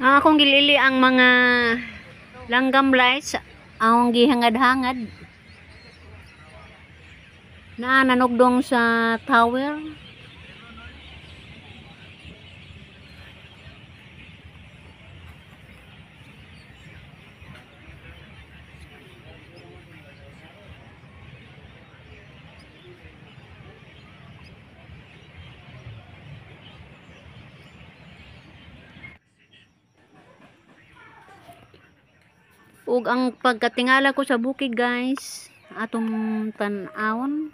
Ang akong gilili ang mga langgam lights, akong gihangad-hangad. Naa nanugdong sa tower. Ug ang pagkatingala ko sa bukid, guys, atong tan-awon.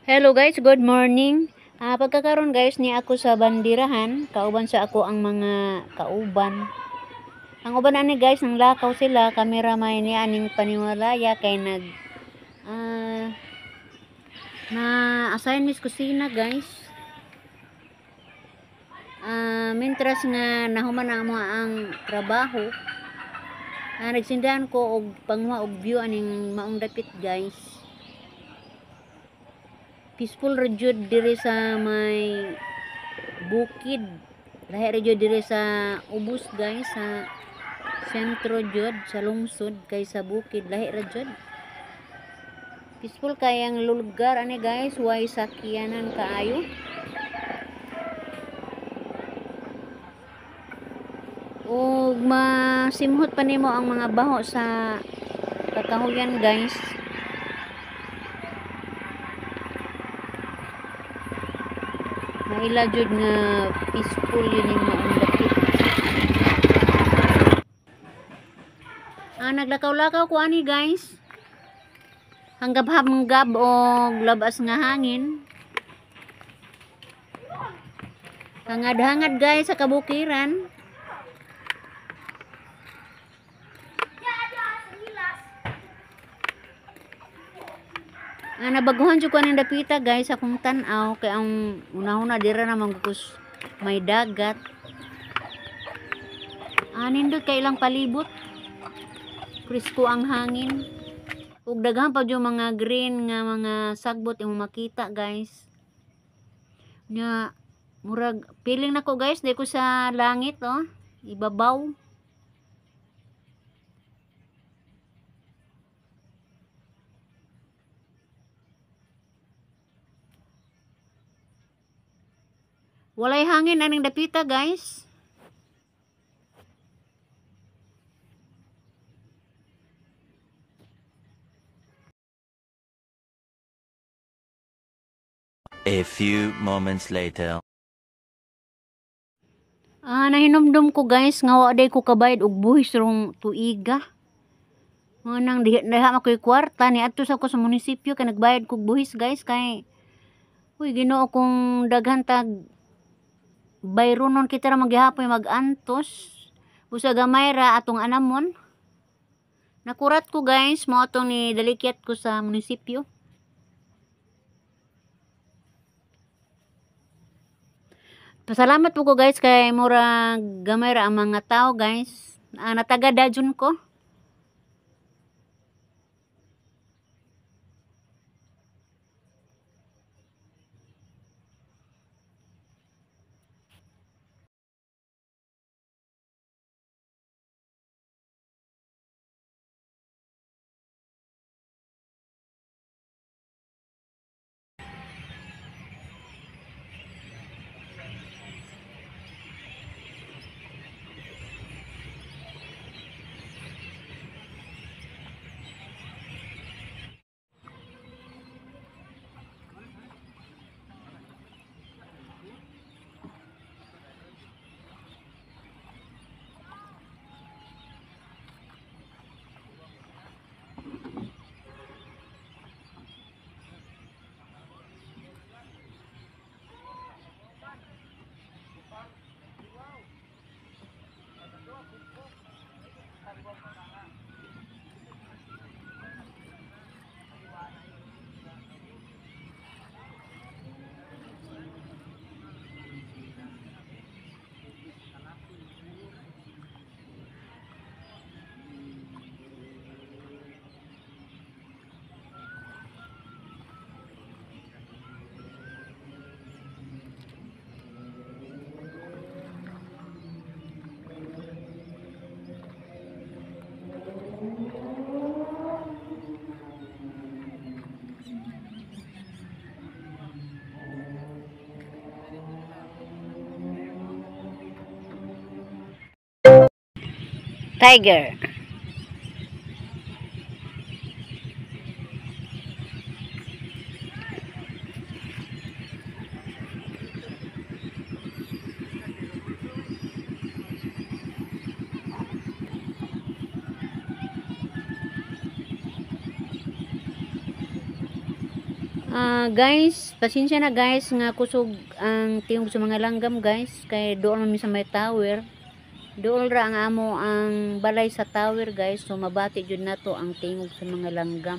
Hello guys, good morning. Pagkakaroon guys ni ako sa bandirahan, kauban sa ako ang mga kauban. Ang uban ani guys, nang lakaw sila, kamera may ni aning paniwalaya kay nag na assign mis kusina, guys. Mintras nga nahuman na mo ang trabaho, nagsindahan ko og panguha og view aning maong dapit, guys. Peaceful ra jud diri sa may bukid. Lahi ra jud diri sa ubos, guys, sa sentro jud sa lungsod kaysa bukid, lahi ra jud. Peaceful kayang lugar ani, guys, way sakyanan kaayo. Ug masimhot pa nimo ang mga baho sa kakahuyan, guys. Maila jud nga peaceful yun yung maong dapit. Naglakaw-lakaw ko ani, guys. Hanggab-hanggab og labas nga hangin. Hangad-hangad, guys, sa kabukiran. Nabaguhan jud ko aning dapita, guys, akong tan-aw kay ang unahuna dira na mangkus may dagat. Nindot kay ilang palibot. Presko ang hangin. Ug daghan pa jud mga green nga mga sagbot imong makita, guys. Nya murag feeling nako, guys, di ko sa langit, oh, ibabaw. Walay hangin aning dapita, guys. A few moments later. Nahinumdum ko, guys, nga wa day ko kabayad og buhis rong tuiga. Mga nang diha, diha makoy kwarta ni adto sa ko sa munisipyo kay nagbayad kog buhis, guys, kay uy Ginoo kung daghan tag bayronon kita ra magihapon mag-antos. Busa gamay ra atong anamon. Nakurat ko, guys, mao atong ni dalikyat ko sa munisipyo. Pasalamat po ko, guys, kay murag gamay ra ang mga tao, guys. Nataga dajon ko. Tiger. Ah, guys, pasensya na, guys, nga kusog ang tingog sa mga langgam, guys, kay doon man mi sa may tower. Dool ra ang amo ang balay sa tower, guys, so mabati jud nato ang tingog sa mga langgam.